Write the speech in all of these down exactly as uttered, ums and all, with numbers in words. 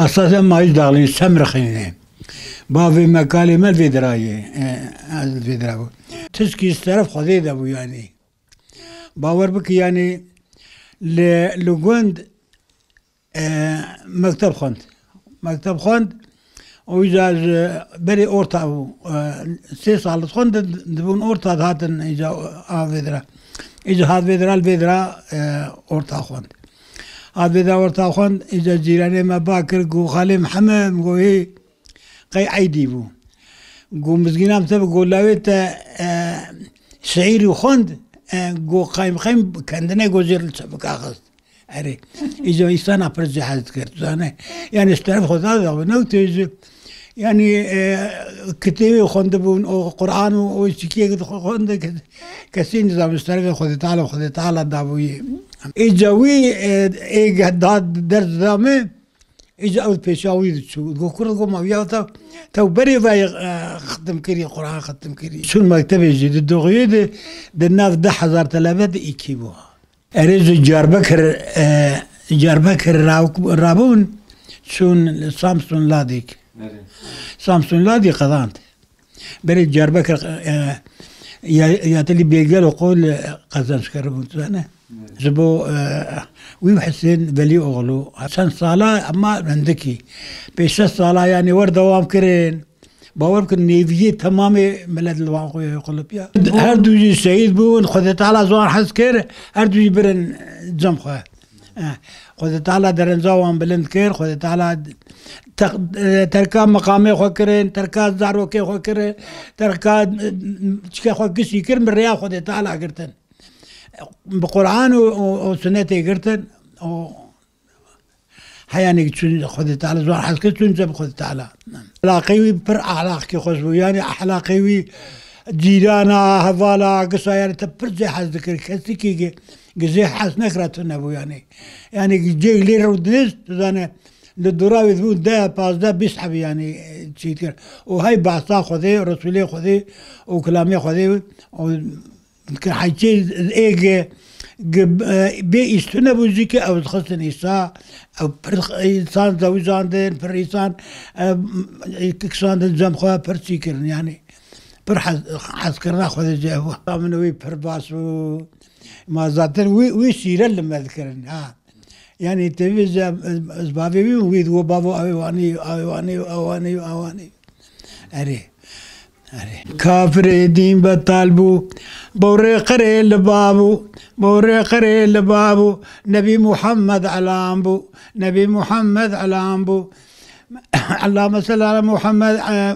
Esasê me hîç daxilî, semrixîne. Bavê me, kalê me li vê dirayê. E, ez li vê dira bû. Tişkî ji teref Xwedê de bû yanî. Bawer bike yanî li, li gund, e, mekteb xwend. Mekteb xwend. Û îca ji berê orta bû. E, sê sal dixwendin, dibûn orta dihatin îca av vê dira. Îca hat vê dira, li vê dira, e, orta xwend. Hat vê dira orta xwend, îca cîranê me ba kir, got, "Xalê Mihemed", got, "Hê, qey eydî bû." Got, "Mizgîna me te bi got, lawê te, e, şeîrî xwend", e, got, "Qey Mihemed kendine", got, "jê li çepika xist." Erê. Îca însana pir jê hez dikir, tu zane. Yanî ji teref Xweda de ne tê ji, yanî, e, kitêbê xwendibûn, û Quran û, û çikiyê xwendin, kes-, kesî nizam ji terefê Xwedê Teala, Xwedê Teala dabûyê. Îca wî, e, ê ge-, da ders da me, îca ew pêşa wî diçû. Got, "Kur, got, ma ya te, te berê vayê, e, xitim kirî, Quran xitim kirî." Çûn mektebê jî di doxuyê de, di nav deh hezar telebe de îkî bû. Erê ji Diyarbekir, e, Diyarbekir ra-, rabûn, çûn Samsun Ladîk. Erê. Samsun Ladîk qedand. Berê Diyarbekir, e, ya, ya telî bêgel û qol, e, qezenç kiribûn, tu zane. Erê. Ji bo, e, wî Husên Velîoğlu. Çend sala, ema hindikî. Pêş şeş sala, yanî wer dewam kirin. Bawer bikin, nêviyê temamê milet li wan xwe qulip ya. Her du jî şehîd bûn, Xwedê Teala ji wan hez kir, her du jî birin cem xwe. Eh, Xwedê Teala derenca wan bilind kir, Xwedê Teala te-, eh, terka miqamê xwe kirin, terka zarokê xwe kirin, terka, eh, çike xwe gişî kir, bi rêya Xwedê Teala girtin. Bi Quran û, û, û sunetê girtin. Û Heyanê çûn Xwedê Teala, ji wan hez kir, çûn cem Xwedê Teala. Ehlaqê wî pir ehlaqkî xweş bû. Yanî ehlaqê wî cîrana, hevala, gisa, yanî te pir jê hez dikir. Kesikî gi, gi jê hez nekira tune bû yanî. Yanî gi cêk lê re dihist, tu zane, li dora wî dibû deh, pazdeh, bîst hebî yanî, e, çî dikir. Û hey behsa Xwedê, Resûlê Xwedê û kilamê Xwedê û Dikir heyçê ê gi, gi, e, bê îstune bû jî ki ew dixistin îsa, ew pir însan zewijandin, pir însan, e, kişandin cem xwe, pir çî kirin, yanî pir hez, hezkirina xwe de ji ew. Min wî pir baş bû. Ma zaten wî, wî şîre li me dikirin, ha. Yanî tevî ji, ez, ez bavê wî, wî digo, "Bavo, ew ê wanî, ew ê wanî, ew wanî, ew wanî." Erê. Erê. Kafirê dîn betal bû. Borê qirê li ba bû. Borê qirê li ba bû. Nebî Muhammed elam bû. Nebî Muhammed elam bû. Allahümme salli ala Muhammed, e,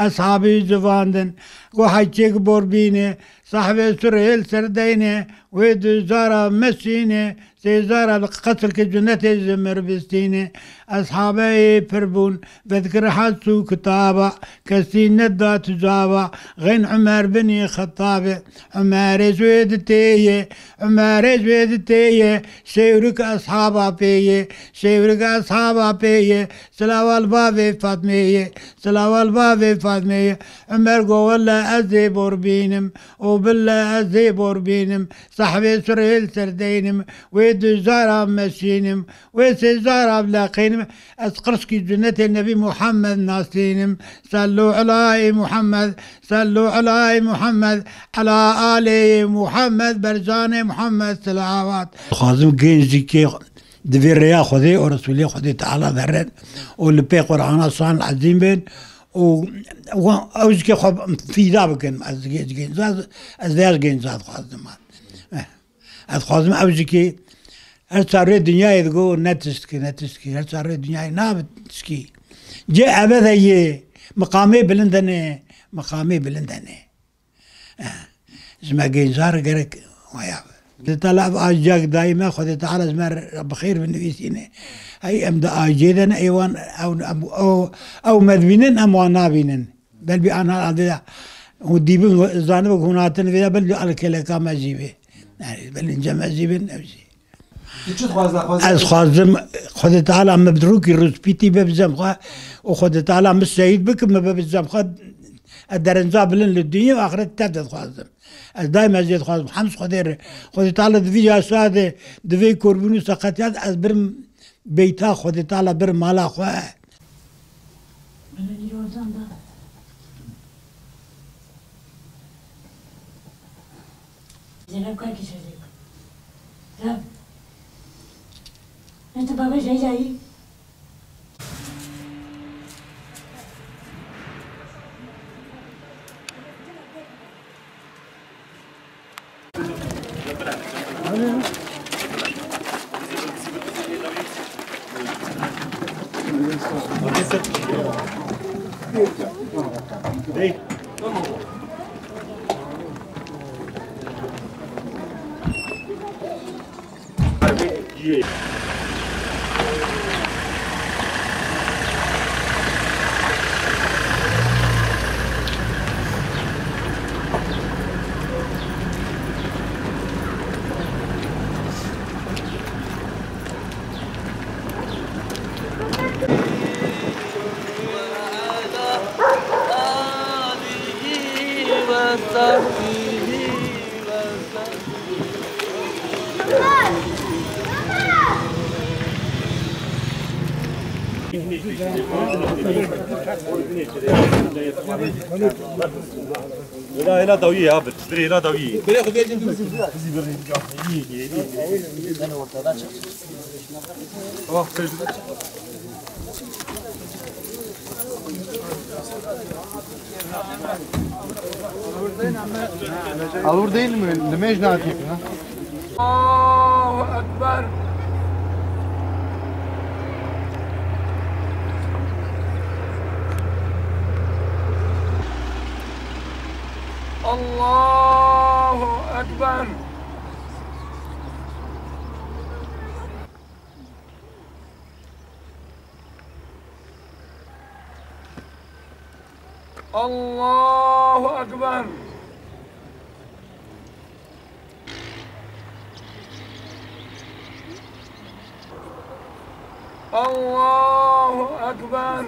eshabî civandin. Go heyçêk bor bîne. Sahibê surê li ser deyne. Wê du cara meşîne. Sêzara li qesrkê cunetê ji mir bistîne. Eshabeyê pir bûn, vedkir hez çû kitaba, kesî neda tu cava, xên Umer binî Xettabe. Umerê ji wê di têye, Umerê ji wê di têye, şêwrik eshaba pêye, şêwrik eshaba pêye, silawa li bavê Fatmeyê, silawa li bavê Fatmeyê. Umer go, "Welle ez ê bor bînim, û bille ez ê bor bînim." Sahibê surê li ser deynim, wê du cara meşînim, wê sê cara leqînim. Ez qirşkî cunetê Nebî Muhammed nasînim. Sellu elay Muhammed, sellu elay Muhammed, ela alê Muhammed, bercanê Muhammed selawat. Dixwazim gêncikê di vê rêya Xwedê û Resûlê Xwedê Teala derin û li pê Qur'ana şan ezîm bin û wan ew jikê xwe fîda bikin. Ez gênc, gênc, ez, ez vê gênca dixwazim. Eh. Ez dixwazim ew jikê her çar rê dinyayê digo, "Ne tiştkî, ne tiştkî." Her çar rê dinyayê nabe tiştkî. Cê ebede yê, miqamê bilind hene, miqamê bilind hene. Eh, ji me gêncar gerek waya be. Xwedê Teala ev aciya dayî me, Xwedê Teala ji me re bi xêr binivîsîne. Hey em di aciyê de ne, ê wan ew, ew, ew, ew me dibînin, em wan nabînin. Belbî ana adê de û dîbin zanibin hûn hatin vê de, belbî alkeleka me jî bê. Yani belbî cem me jî bin, ev jî. Tu çi dixwaze, xwaze? Ez xwazim Xwedê Teala me bi rûkî rûspîtî be bi cem xwe û Xwedê Teala min şehîd bike, min be bi cem xwe, ez derenca bilind li dinya û axiret tev de dixwazim. Ez daîm ez jê dixwazim. Hemd Xwedê re. Xwedê Teala di vî yaşa de, di vê korbûn û seqetiya de ez birim Beyta Xwedê Teala bir mala xwe. Bana bir oradan da. Zeynep kaç kişi? Rab. Nasıl baba şey. Hêla, hêla dawiyê ya bir. Bir hêla dawiyê. Bizi bir. Tamam. Alur değil mi? Limej ne atıyorsun ha? Allahu Ekber. Allahu Ekber. Allahu Ekber. Allahu Ekber.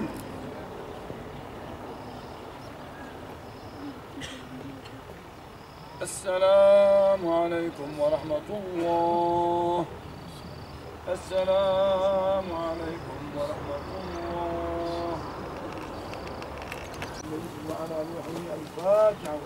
السلام عليكم ورحمة الله. السلام عليكم ورحمة الله. الفاتحة.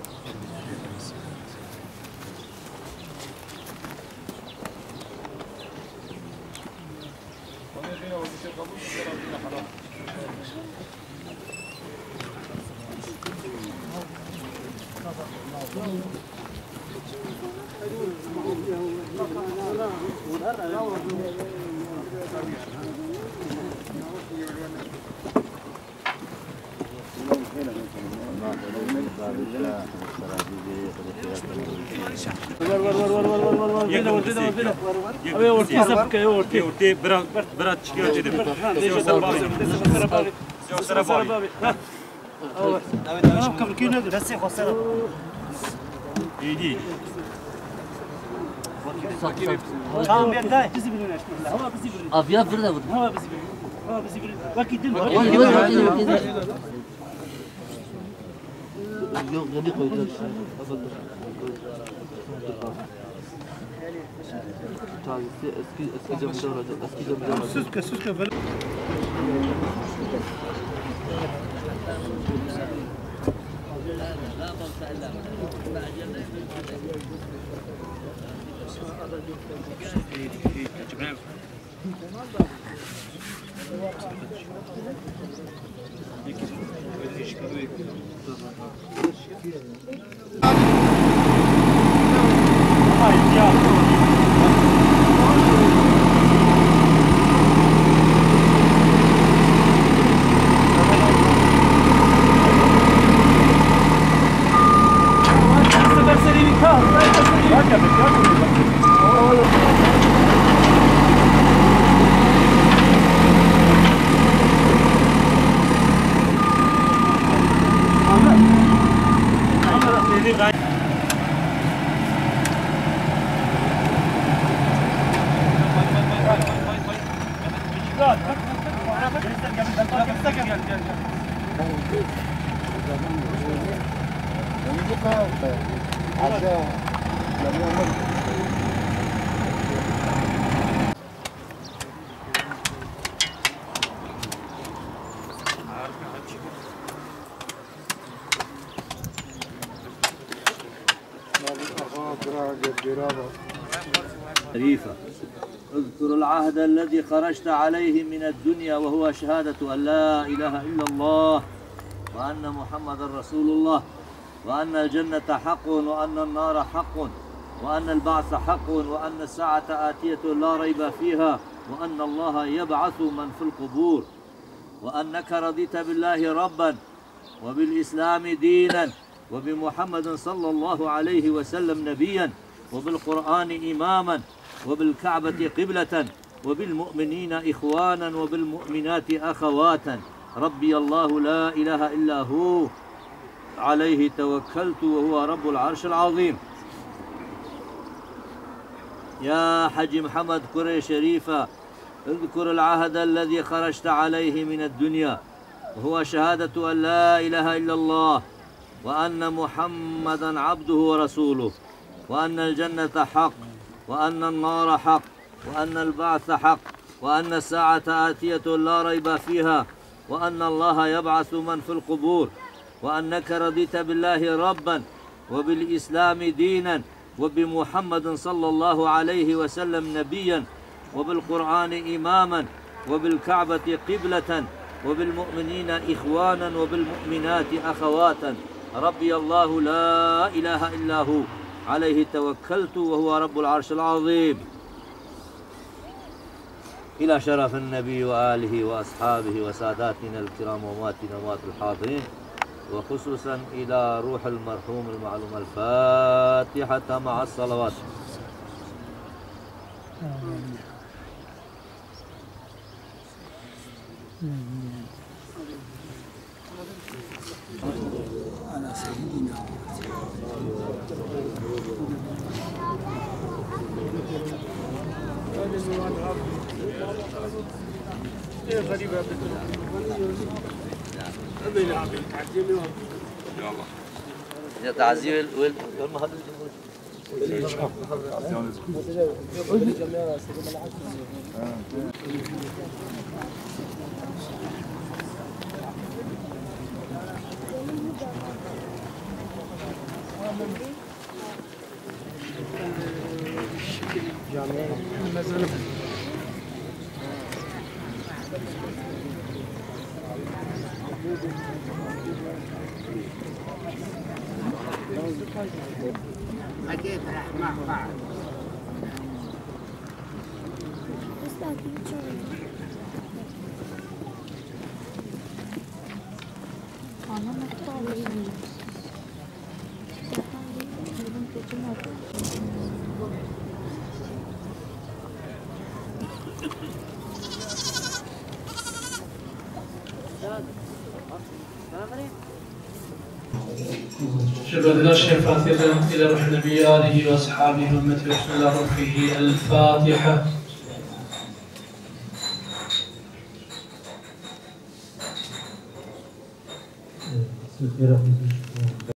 Ortê, bira, bira, çikiya çi de. Siyosera bavê. Siyosera bavê. Destê xwe ser. Êdî. Tamam, bir daha. Aviya bir de vurdu. Hava bizi bir. Hava bizi bir. Bak gidin. Yok, yok, yok, yok. Tazisi eski, eski camcı olacak, eski camcı olacak. Süske, süske, böyle. شريفة. اذكر العهد الذي خرجت عليه من الدنيا وهو شهادة أن لا إله إلا الله وأن محمدا رسول الله وأن الجنة حق وأن النار حق وأن البعث حق وأن الساعة آتية لا ريب فيها وأن الله يبعث من في القبور وأنك رضيت بالله ربا وبالإسلام دينا وبمحمد صلى الله عليه وسلم نبيا وبالقرآن إماما وبالكعبة قبلة وبالمؤمنين إخوانا وبالمؤمنات أخواتا ربي الله لا إله إلا هو عليه توكلت وهو رب العرش العظيم. يا حجي محمد كري شريفة، اذكر العهد الذي خرجت عليه من الدنيا وهو شهادة أن لا إله إلا الله وأن محمدا عبده ورسوله وأن الجنة حق وأن النار حق وأن البعث حق وأن الساعة آتية لا ريب فيها وأن الله يبعث من في القبور وأنك رضيت بالله ربا وبالإسلام دينا وبمحمد صلى الله عليه وسلم نبيا وبالقرآن إماما وبالكعبة قبلة وبالمؤمنين إخوانا وبالمؤمنات أخواتا ربي الله لا إله إلا هو عليه توكلت وهو رب العرش العظيم. إلى شرف النبي وآله وأصحابه وساداتنا الكرام وأمواتنا وأموات الحاضرين، وخصوصا إلى روح المرحوم المعلوم الفاتحة مع الصلوات. يا تعزي وال-، وال-، شباب الناس الفاتحة إلى روح النبي آله وأصحابه وأمته وحسن إلى روحه الفاتحة. بسم الله الرحمن الرحيم.